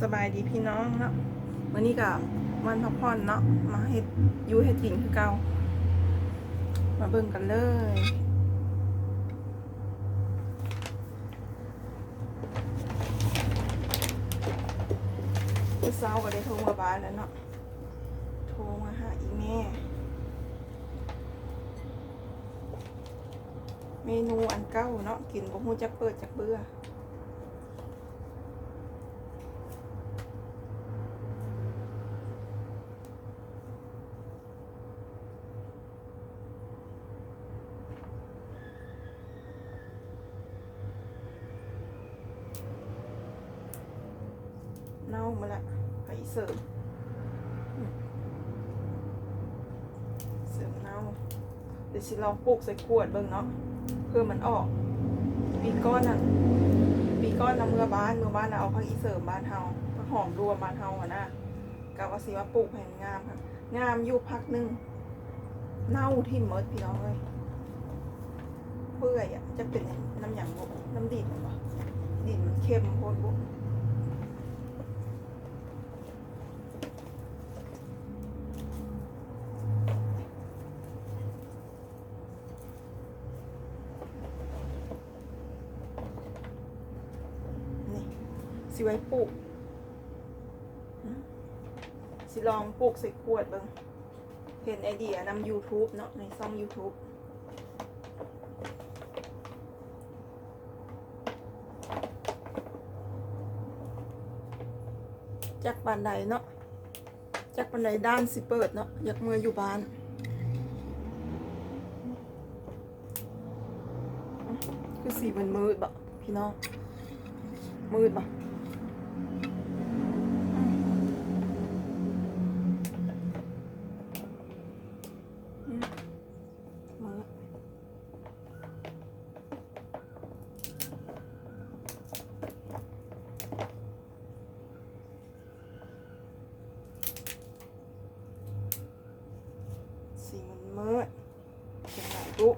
ສະບາຍດີພີ່ນ້ອງເນາະ, ມື້ນີ້ກະວັນພັກຜ່ອນເນາະ, ມາເຮັດຢູ່ເຮັດກິນຄືເກົ່າ. ມາເບິ່ງກັນເລີຍ. ມື້ເຊົ້າກໍໄດ້ໂທເມືອບ້ານແລ້ວເນາະ, ໂທມາຫາອີ່ແມ່. ເມນູອັນເກົ່າເນາະ, ກິນບໍ່ຮູ້ຈັກເປີດຈັກເບື່ອ. ເນົ່າໝົດລະ ໄປເສີມ ເສີມເນົ່າ. ດຽວຊິລອງປູກໃສ່ຂວດເບິ່ງເນາະ ເພື່ອມັນອອກ. ປີກ່ອນນັ້ນ ປີກ່ອນນະ ເມືອບ້ານ ເມືອບ້ານນະ ເອົາຜັກອີເສີມບ້ານເຮົາ ຜັກຫອມລວມບ້ານເຮົາຫັ້ນນະ, ກະວ່າຊິມາປູກໃຫ້ມັນງາມ. ງາມຢູ່ພັກໜຶ່ງ ເນົ່າຖິ້ມໝົດພີ່ນ້ອງເອີຍ. ເປື່ອຍອະ ຈັກເປັນນຳຫຍັງບໍ່ ນຳດິນບໍ ດິນມັນເຄັມໂພດບໍ. ນີ້ ຊິໄວ້ປູກ ຊິລອງປູກໃສ່ຂວດເບິ່ງ. ເຫັນໄອເດຍນຳຢູທູບເນາະ ໃນຊ່ອງຢູທູບ. ຈັກປານໃດເນາະ ຈັກປານໃດດ້ານຊິເປີດເນາະ ຢາກເມືອຢູ່ບ້ານ. ຄືສີມັນມືດບໍພີ່ນ້ອງ ມືດບໍ? ອືມ ອືມ ມືດ. ສີມັນມືດ ເປັນຫຍັງບຸ?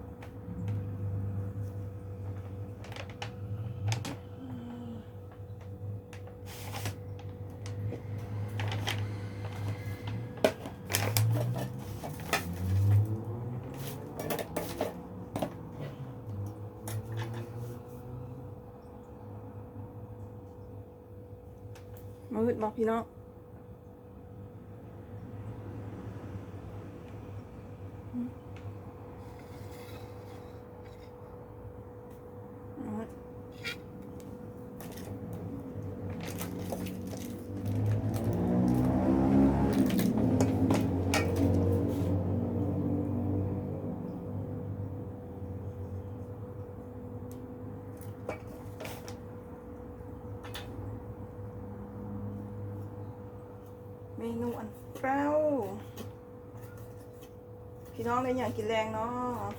ມືດບໍ່ພີ່ນ້ອງ? ເມນູອັນເກົ່າ ພີ່ນ້ອງໄດ້ຫຍັງກິນແລງເນາະ?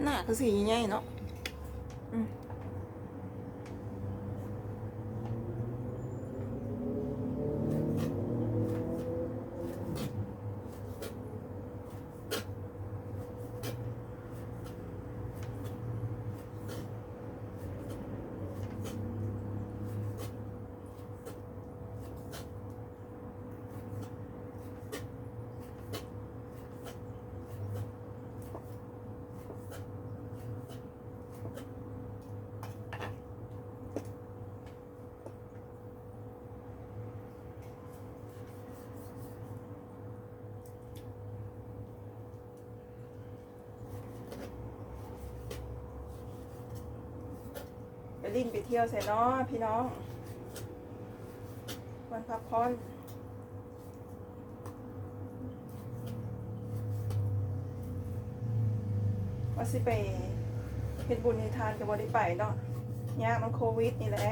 ໜ້າຄືສີໃຫຍ່ໆເນາະ. ອືມ. ອ ຫຼິ້ນໄປທ່ຽວໃສເນາະພີ່ນ້ອງ? ວັນພັກຜ່ອນ ວ່າຊິໄປເຮັດບຸນເຮັດທານກໍບໍ່ໄດ້ໄປເນາະ ຍາກນຳໂຄວິດນີ້ແຫຼະ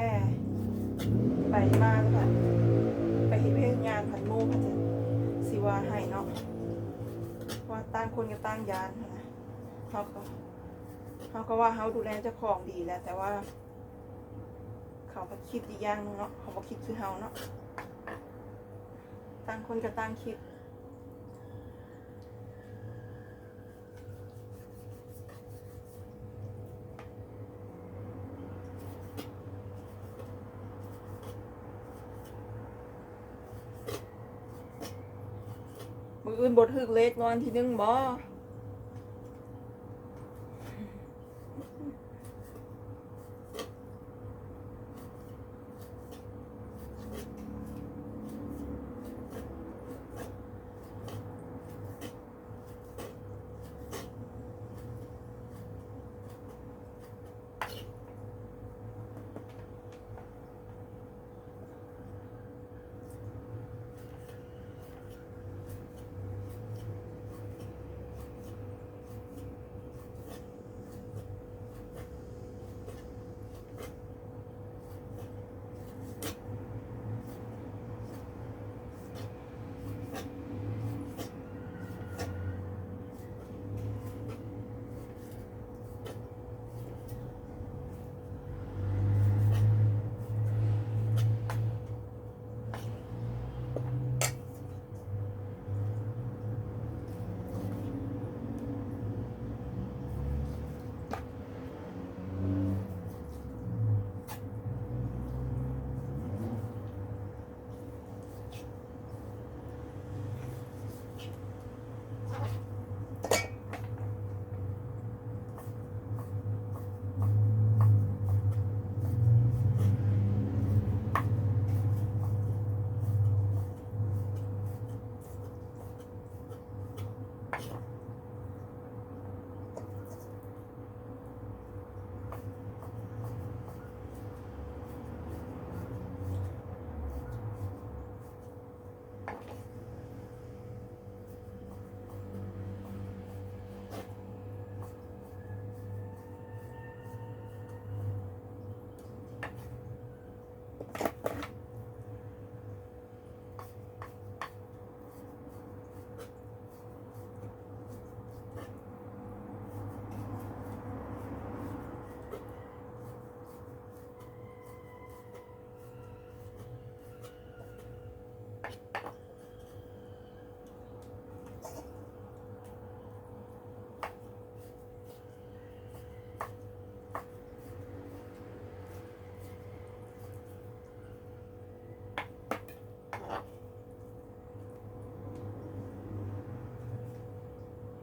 ໄປມາແລ້ວກໍໄປເຮັດວຽກເຮັດງານພັດໝູ່ເພິ່ນຊິວ່າໃຫ້ເນາະ ວ່າຕ່າງຄົນກໍຕ່າງຢ້ານຫັ້ນນະ ເຮົາກໍ ເຮົາກໍວ່າເຮົາດູແລເຈົ້າຂອງດີແຫຼະ ແຕ່ວ່າເຂົາກໍຄິດອີກຢ່າງໜຶ່ງເນາະ ເຂົາບໍ່ຄິດຄືເຮົາເນາະ ຕ່າງຄົນກໍຕ່າງຄິດ. ມື້ອື່ນບໍ່ຖືກເລກລາງວັນທີໜຶ່ງບໍ່?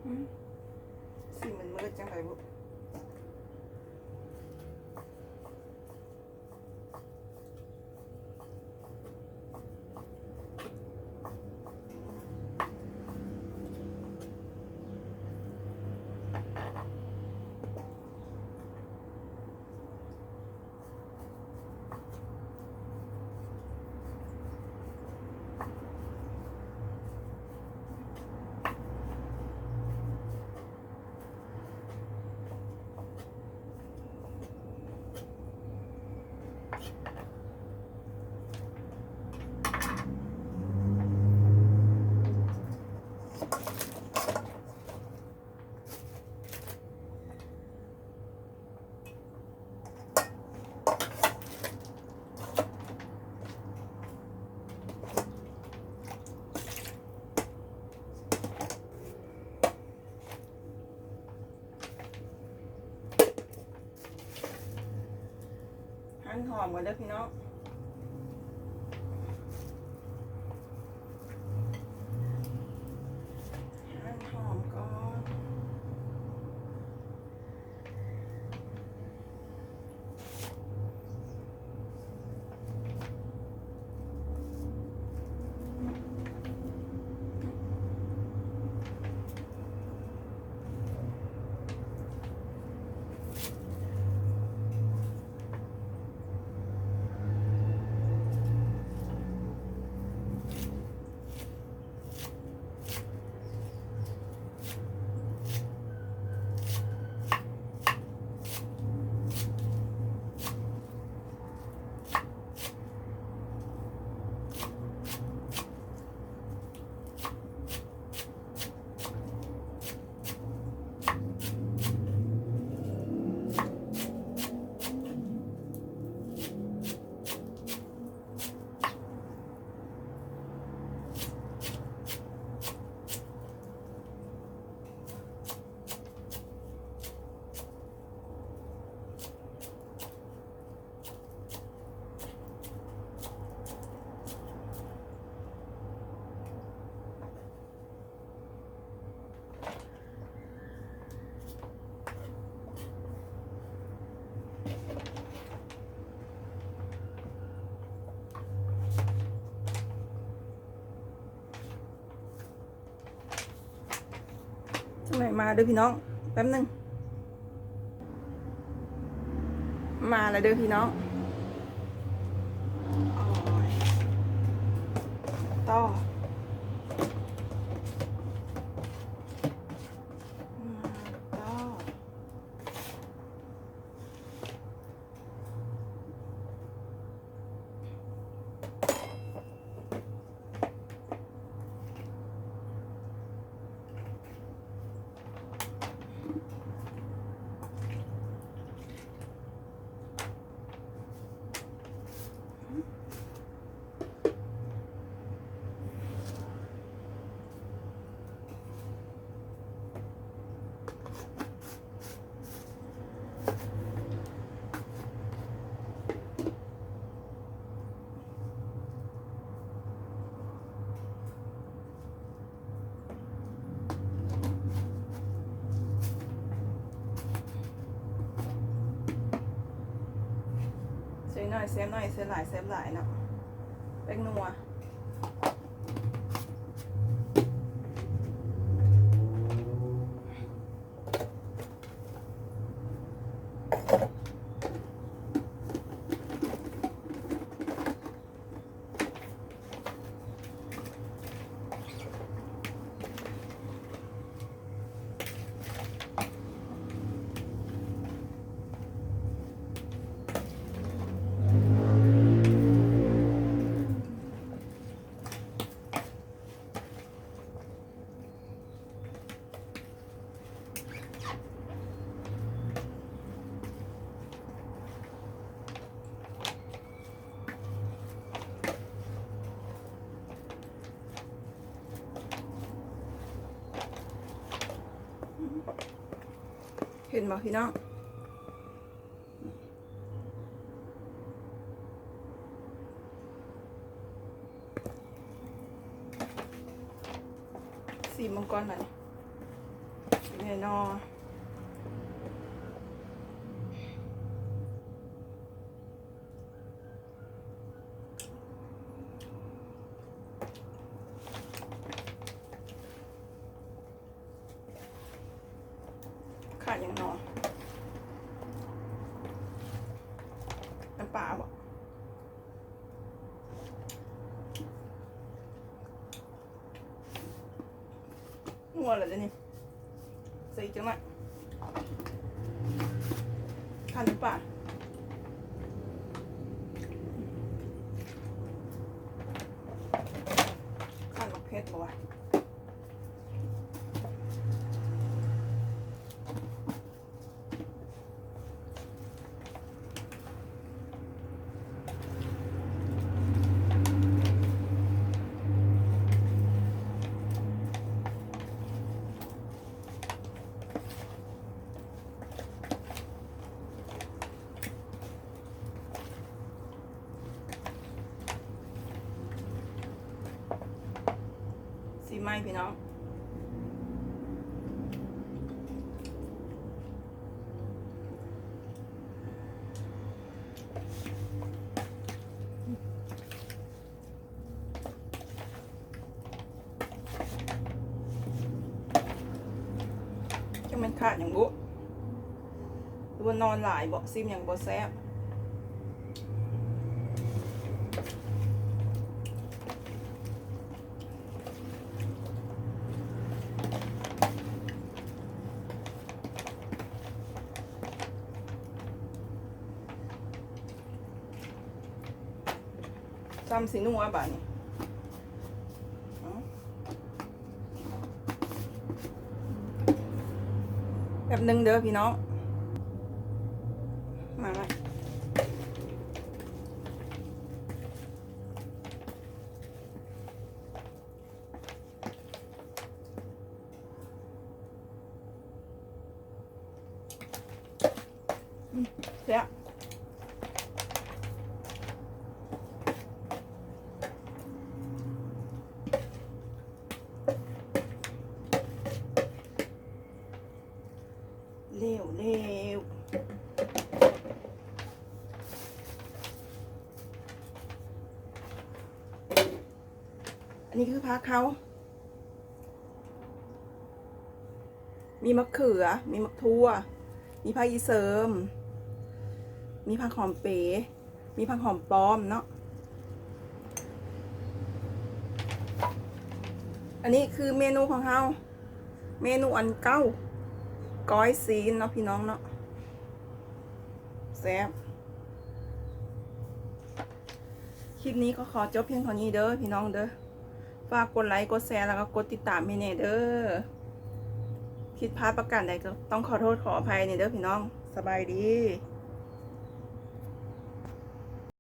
ອືມ ສີມັນມືດຈັ່ງໃດບຸ? หั่ນຫອມກ່ອນເດີພີ່ນ້ອງ หั่ນຫອມກ່ອນ. ຫ ມາເດີພີ່ນ້ອງ ແປັບໜຶ່ງ ມາແລ້ວເດີພີ່ນ້ອງ ໂອ້ຍ ຕໍ່ ມາຕໍ່. ໃສ່ໜ້ອຍແຊບໜ້ອຍ ໃສ່ຫຼາຍແຊບຫຼາຍເນາະ ແປ້ງນົວ. ເຫັນບໍ່ພີ່ນ້ອງ? ຊີມເບິ່ງກ່ອນບັດນີ້ ເປັນແນ່ນອນ. ຂາດຫຍັງໜໍ? ນ້ຳປາບໍ? ນົວແລ້ວເດນີ້ ໃສ່ອີກຈັກໜ້ອຍ. ຂາດນ້ຳປາ ຂາດໝາກເຜັດບໍວະ? ຊີມໃໝ່ພີ່ນ້ອງ. ຈັກແມ່ນຂາດຫຍັງບຸ ຫຼືວ່ານອນຫຼາຍບໍ? ຊີມຫຍັງບໍ່ແຊບ. ຊ້ຳຊິນົວບາດນີ້ ເອົ້າ ແປັບໜຶ່ງເດີພີ່ນ້ອງ ມາລະ. ອືມ ແຊບ ແລ້ວ ແລ້ວ ອັນນີ້ຄືຜັກເຮົາ. ມີໝາກເຂືອ ມີໝາກຖົ່ວ ມີຜັກອີເສີມ ມີຜັກຫອມເປ ມີຜັກຫອມປ້ອມເນາະ. ອັນນີ້ຄືເມນູຂອງເຮົາ ເມນູອັນເກົ່າ ກ້ອຍຊີ້ນເນາະ ພີ່ນ້ອງເນາະ ແຊບ. ຄລິບນີ້ກໍຂໍຈົບພຽງເທົ່ານີ້ເດີ ພີ່ນ້ອງເດີ. ຝາກກົດໄລ ກົດແຊ ແລ້ວກໍກົດຕິດຕາມໃຫ້ແດ່ເດີ. ຜິດພາດປະການໃດກໍຕ້ອງຂໍໂທດຂໍອະໄພແດ່ເດີ ພີ່ນ້ອງ. ສະບາຍດີ.